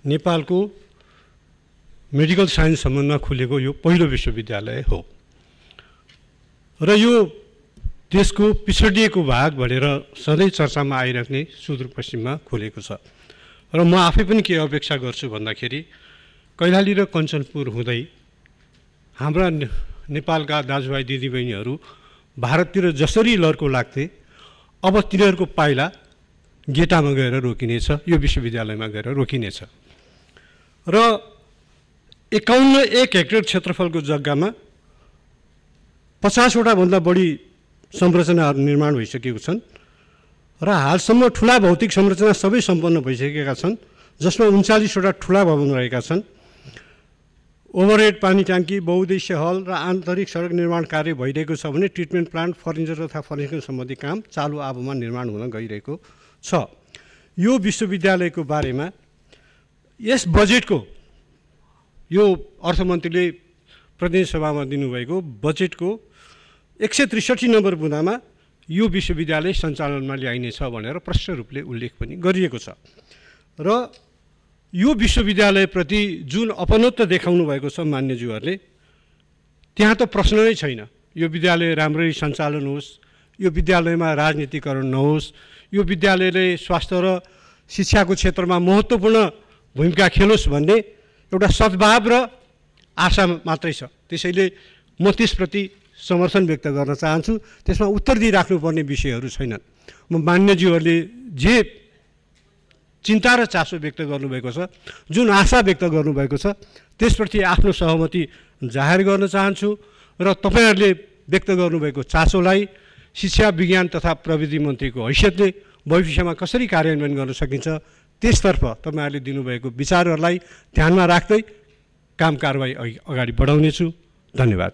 नेपालको medical science सम्बन्धमा खुलेको यो पहिलो विश्वविद्यालय हो र यो देशको पिछडिएको भाग भनेर सधैँ चर्चामा आइराख्ने सुदूरपश्चिममा खुलेको छ र म आफै पनि के अपेक्षा गर्छु भन्दाखेरि कैलाली र कञ्चनपुर हुँदै हाम्रा नेपालका दाजुभाइ दिदीबहिनीहरू भारततिर जसरी लड्को लाग्थे अब तिनीहरूको पाइला गेटामा गएर रोकिनेछ, यो विश्वविद्यालयमा गएर रोकिनेछ र 51 हेक्टर क्षेत्रफलको जग्गामा 50 वटा भन्दा बढी संरचनाहरू निर्माण भइसकेको छन् र हालसम्म ठुला भौतिक संरचना सबै सम्पन्न भइसकेका छन्, जसमा 39 वटा ठुला भवन रहेका छन्। ओभरहेड पानी ट्याङ्की, बहुउद्देश्य हल र आन्तरिक सडक निर्माण कार्य भइरहेको छ भने ट्रिटमेन्ट प्लान्ट, फर्निचर तथा फर्निचर सम्बन्धी काम चालु आबोमा निर्माण हुन गइरहेको छ। यो विश्वविद्यालयको बारेमा यस बजेटको, यो अर्थमन्त्रीले प्रतिनिधि सभामा दिनुभएको बजेटको 163 नम्बर बुँदामा यो विश्वविद्यालय सञ्चालनमा ल्याइनेछ भनेर प्रष्ट रूपले उल्लेख पनि गरिएको छ र यो विश्वविद्यालयप्रति जुन अपनत्व देखाउनु भएको छ मान्यज्यूहरूले, त्यहाँ त प्रश्न नै छैन। यो विद्यालय राम्ररी सञ्चालन होस्, यो विद्यालयमा राजनीतिकरण नहोस्, यो विद्यालयले स्वास्थ्य र शिक्षाको क्षेत्रमा महत्त्वपूर्ण भूमिका खेलोस् भन्ने एउटा सद्भाव र आशा मात्रै छ। त्यसैले म त्यसप्रति समर्थन व्यक्त गर्न चाहन्छु। त्यसमा उत्तर दिइराख्नुपर्ने विषयहरू छैनन्। म मान्यज्यूहरूले जे चिन्ता र चासो व्यक्त गर्नुभएको छ, जुन आशा व्यक्त गर्नुभएको छ, त्यसप्रति आफ्नो सहमति जाहेर गर्न चाहन्छु र तपाईँहरूले व्यक्त गर्नुभएको चासोलाई शिक्षा, विज्ञान तथा प्रविधि मन्त्रीको हैसियतले भविष्यमा कसरी कार्यान्वयन गर्न सकिन्छ त्यसतर्फ तपाईँहरूले दिनुभएको विचारहरूलाई ध्यानमा राख्दै काम कारबाही अगाडि बढाउनेछु। धन्यवाद।